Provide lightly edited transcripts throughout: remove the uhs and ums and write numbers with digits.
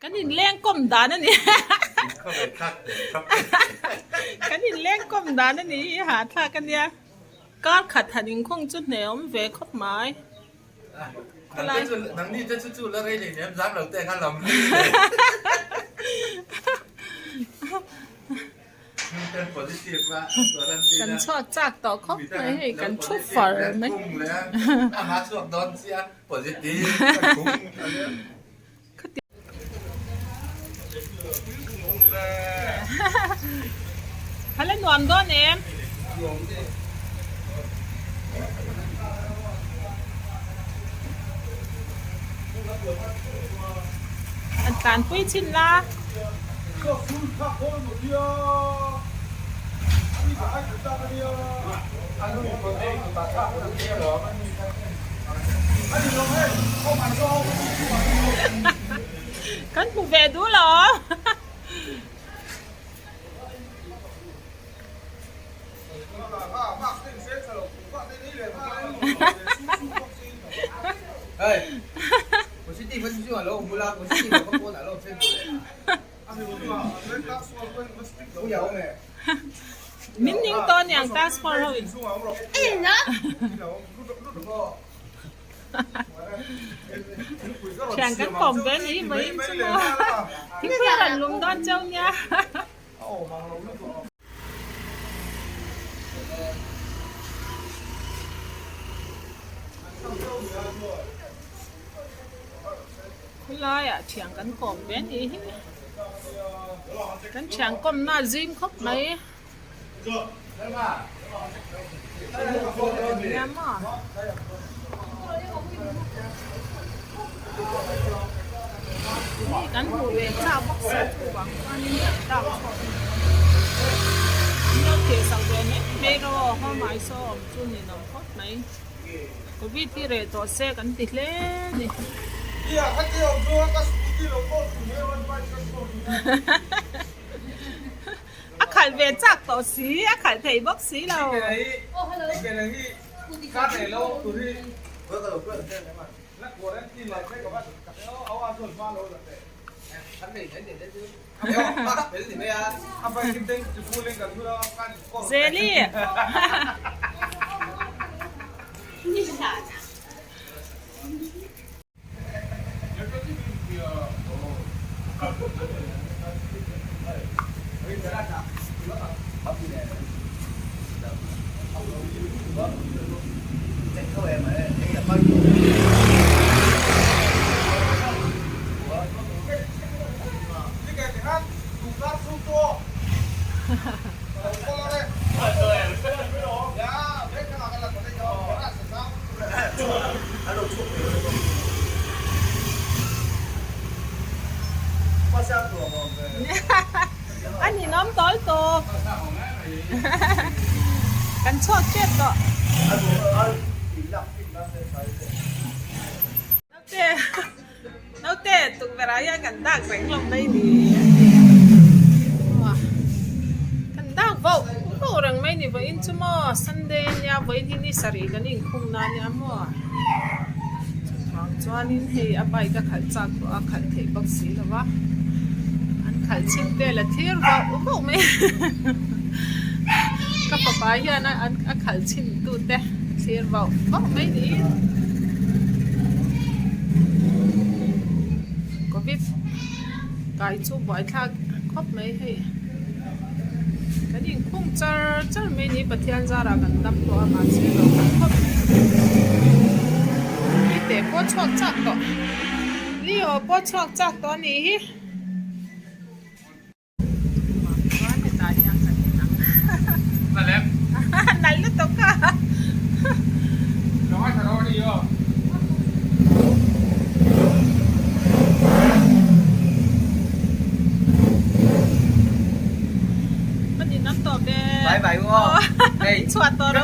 Kan inleng kawm dan a ni. Kan inleng kawm dan a ni hi hahthlak a nia. Kar khat han inkhawng chu hne awm ve khawp mai. Nangni te chu chu la rei leh nem zam lo te kha lam. Kan chhuak chak tawh khawp mai hei kan thu far mai. Khala nuam dawn em? An tlanpui chin la. Kan hmu ve duh lo. Min ning tawh aniang task force ho in. Thian kan kawm ve ni vawiin chu maw thingpui a rawn lum dawn cheu nia. Khawlaiah thian kan kawm ve ni hi kan thian kawmna a zim khawp mai. Hei kan hmuh ve chak bawk si chu vang chuanin kan dak chhuak a ni. An lo theh sak ve mai mai rawh home aisaw awm chu ni lo khawp mai. Covid hi reh tawh se kan ti hle a ni. A khalh ve chak tawh si, a khalh thei bawk si lo. Zeli. A ninawm tawl tawp. Kan chhuak tep tawh. Naute naute tukverh ah hian kan dak reng lo mai ni kan dak vauh vauh reng mai ni vawiin chu maw Sunday ania vawiin hi ni sarih kan inkhung na ania maw chuvang chuanin hei a bike a khalh chak tawh a khalh theih bawk si lo va an khalh chhin vel a thlir vauh vauh mai ka fapa hian a khalh chhin tute a thlir vauh vauh mai niin Covid kai chu buaithlak khawp mai hei kan inkhung char char mai ni Pathian zarah kan dam tawh a mahse lo kal khawp mai ni teh pawh chhuak chak tawh Leo pawh chhuak chak tawh a nih hi. Chuan hetah hian kan en ang. Nalh lutuk a. Ka nin an tawp e. Bye bye u aw. Hei. Chhuah tawh ro.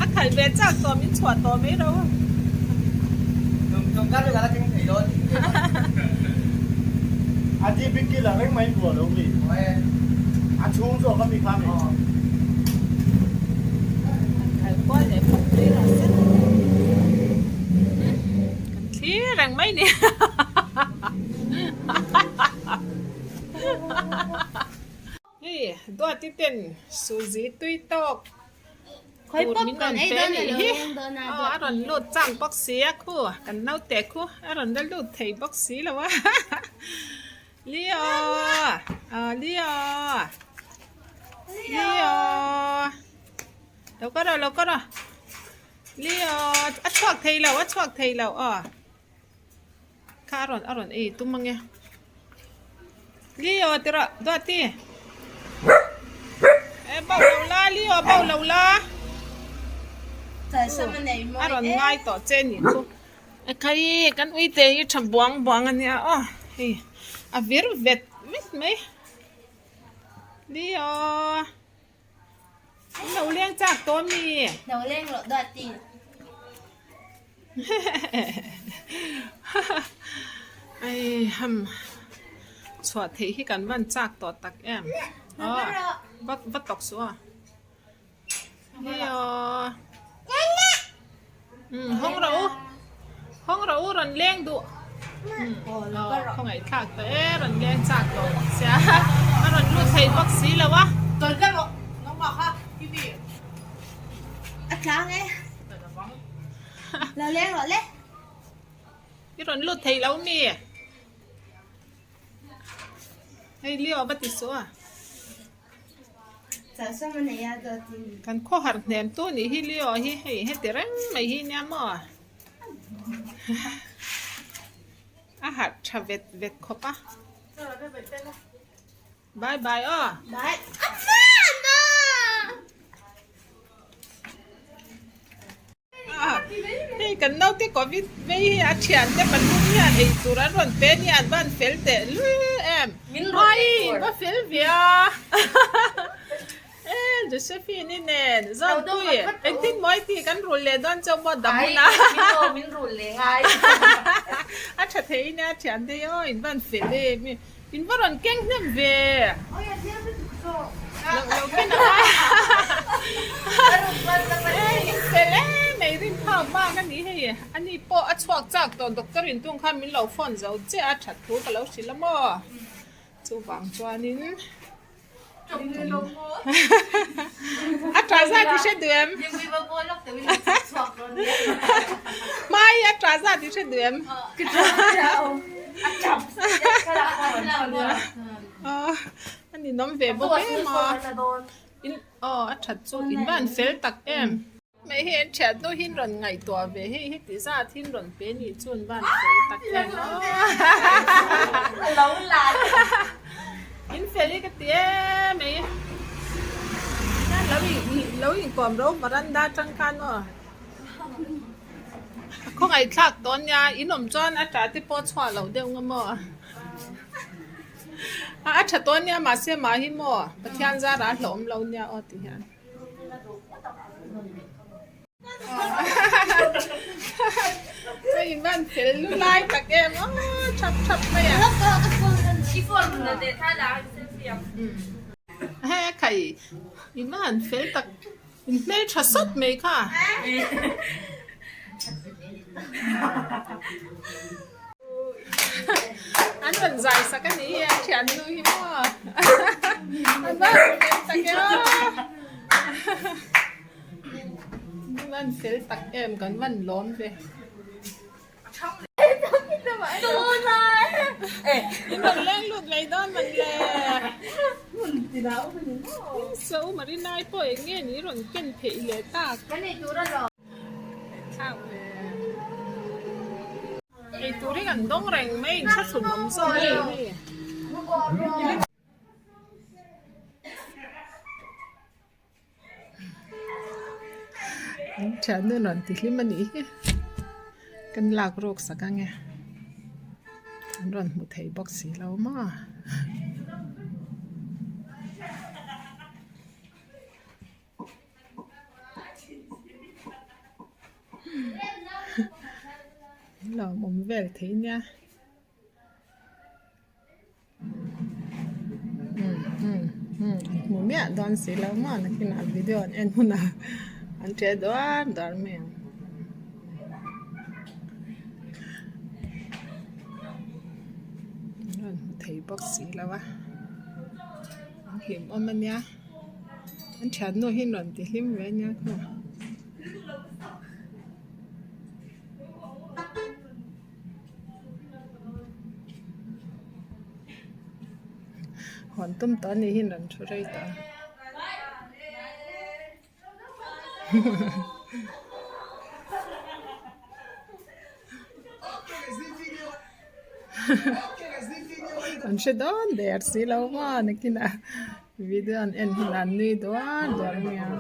A khalh ve chak tawh min chhuah tawh mai ro. Tum kar chu ka la thleng thei dawn. A ti bik ki la reng mai bua lo mi. A chhung zawk a mi kha mi. Khalh kual leh phawt mai rawh se. Kan thlir reng mai. ni. Hei Duati ten suzi tui tawk tur min rawn pe a nih hi. Aw a rawn lut chang bawk si a khu kan naute khu a rawn la lut thei bawk si lo a. Leo aw Leo Leo lo ka rawh lo ka rawh Leo a chhuak thei lo a chhuak thei lo aw kha a rawn a rawn ei tum ange Leo ti rawh Duati e bauh lo la Leo bauh lo la a rawn ngai tawh che nih chu. Ekhai kan uite hi tha buang buang a nia aw hei a vir vet vet mai Leo an lo leng chak tawh a mi lo leng loh dawt ti ai ham chhuah theih hi kan van chak tawh tak em aw va va tawk suh a. Hawng rawh u hawng rawh u rawn leng duh khawngaih thlak tawh e rawn leng chak tawh bawk sia a rawn lut thei bawk si lo a. A tlang e lo leng rawh le. I rawn lut thei lo mi. Hei Leo va ti suh a. Kan khawhar hnem tu nih hi Leo hi hei heti reng mai hi nia maw a harh tha vet vet khawp a bye bye aw. Hei kan naute covid vei hi a thiante pathum hian ei tur an rawn pe nia an van fel teh lul em mai va fel ve a e Josephine i nen Zawmpui engtin maw i tih kan rul leh dawn chauh maw dam hun a min rul leh ngai a tha thei nia thiante hi aw in van fel em In va rawn keng hnem ve. Lo lo ken ang a. In fel em mai rin phak bak a ni hei. Ani pawh a chhuak chak tawh doctor in tung khan min lo phone zo chiah a that thu ka lo hrilh a maw. Chuvang chuanin a tha zat i hre duh em? Hmai a tha zat i hre duh em? A ninawm ve bawk em a. Aw a that chu in van fel tak em. Mei hi an thiat hnu hin rawn ngaihtuah ve hei heti zat hin rawn pe nih chuan van fel tak em aw in fel hi ka ti em mai lo lo inkawm ro varanda atang khan aw a khawngaih thlak tawh ania in awm chuan a tah te pawh a chhuah loh deuh nga maw a tha tawh ania mahse mah hi maw Pathian zarah a hlauhawm lo nia aw ti hian. Hei van fel lu lai tak em aw thap thap mai a. He khai in va han fel tak in hmel tha sawt mai kha. An rawn zai sak a nih hi a thiannu hi maw an va han fel tak em aw an va han fel tak em kan van lawm ve in rawn leng lut mai dawn man le so Marinai pawh eng nge ni rawn ken theih leh tak. Ei tur hi kan dawng reng mai in thla chhun awm zawk a ni. An thiannu rawn ti hlim a nih hi kan lak rawk sak ang e an rawn hmu thei bawk si lo maw. Lawm awm vel thei nia hmu miah dawn si lo maw nakinah video an en hunah an ṭe duar duar mai ang. thei bawk si lo a an hlimawm a nia an thiannu hi rawn ti hlim ve a nia khaw. Hawn tum tawh a nih hi rawn thu rei tawh a. An hre dawn der si lo maw nakinah video an en hunah an nui duar duar mai ang.